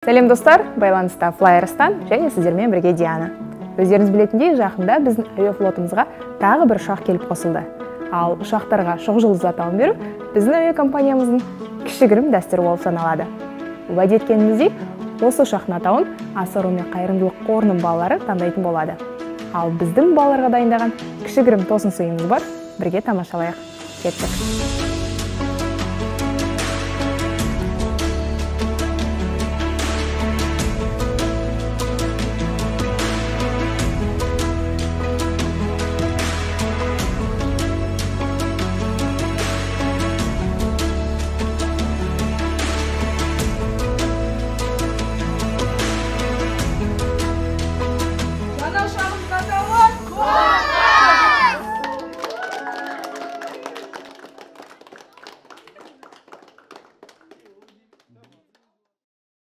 Сәлем, достар! Байланыста FlyArystan және сіздермен бірге Диана. Өздеріңіз білетіндей, жақында біздің әуе флотымызға тағы бір ұшақ келіп қосылды. Ал ұшақтарға шоқ жұлдыз атауын беру біздің әуе компаниямыздың кішігірім дәстүрі болып саналады. Уәде еткеніміздей, осы ұшақтың атауын Асар қайырымдылық қорының балалары таңдайтын болады. Ал біздің балаларға дайындаған кішігірім тосын сыйымыз бар, бірге тамашалайық. Кеттік!